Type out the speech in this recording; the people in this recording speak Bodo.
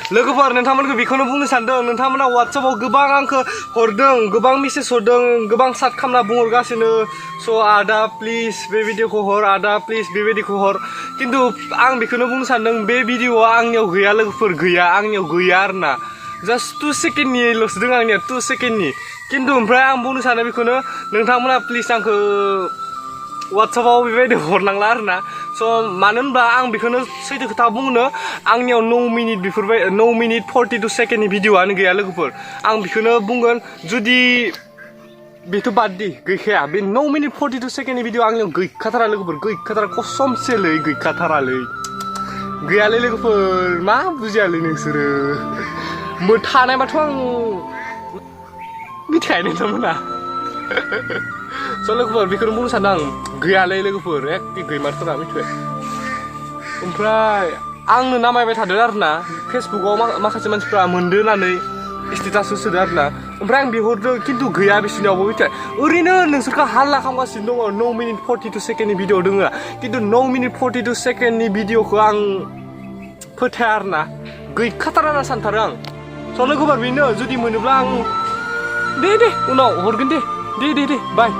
लोगोफोर नोंथांमोनखौ बेखौनो बुंनो सानदों नोंथांमोना WhatsAppआव गोबां आंखौ हरदों गोबां मेसेज हरदों गोबां साट खालामना बुंहरगासिनो स' आदा प्लिज बे भिडिअखौ हर आदा प्लिज बे भिडिअखौ हर खिन्थु आं बेखौनो बुंनो सानदों बे भिडिअआ आंनियाव गैया लोगोफोर गैया आंनियाव गैया आरोना जास्ट 2 सेकेन्डनिल'सो दं आंनिया 2 सेकेन्डनि खिन्थु ओमफ्राय आं बुंनो सानो बेखौनो नोंथांमोना प्लिज आंखौ WhatsAppआव बेबायदि हरनांला आरोना स' मानो होनबा आं बेखौनो सैथो खोथा बुंनो आंनियाव 9 मिनिट 42 सेकेन्डनि भिडिअआनो गैया लोगोफोर आं बेखौनो बुंगोन जुदि बेथ' बाददि गैखाया बे 9 मिनिट 42 सेकेन्डनि भिडिअ आंनियाव गैखाथारा लोगोफोर गैखाथारा कसमसेलै गैखाथारालै गैयालै लोगोफोर मा बुजियालै नोंसोरो थानायबाथ' आं मिथिखायो नोंथांमोना स' लोगोफोर बेखौनो बुंनो सानदों आं गैयालै लोगोफोर एखे गैमारथारा मिथिबाय ओमफ्राय आंनो नामायबाय थादों आरोना फेसबुकआव माखासे मानसिफ्रा मोनदों होननानै स्टेटास होसोदों आरोना ओमफ्राय आं बिहरदों खिन्थु गैया बिसोरनियावबो मिथिबाय ओरैनो नोंसोरखौ हाल्ला खालामगासिनो दङ 9 मिनिट 42 सेकेन्डनि भिडिअ दङ खिन्थु 9 मिनिट 42 सेकेन्डनि भिडिअखौ आं फोथाया आरोना गैखाथारा होनना सानथारो आं स' लोगोफोर बेनो जुदि मोनोब्ला आं दे उनाव हरगोन दे बाय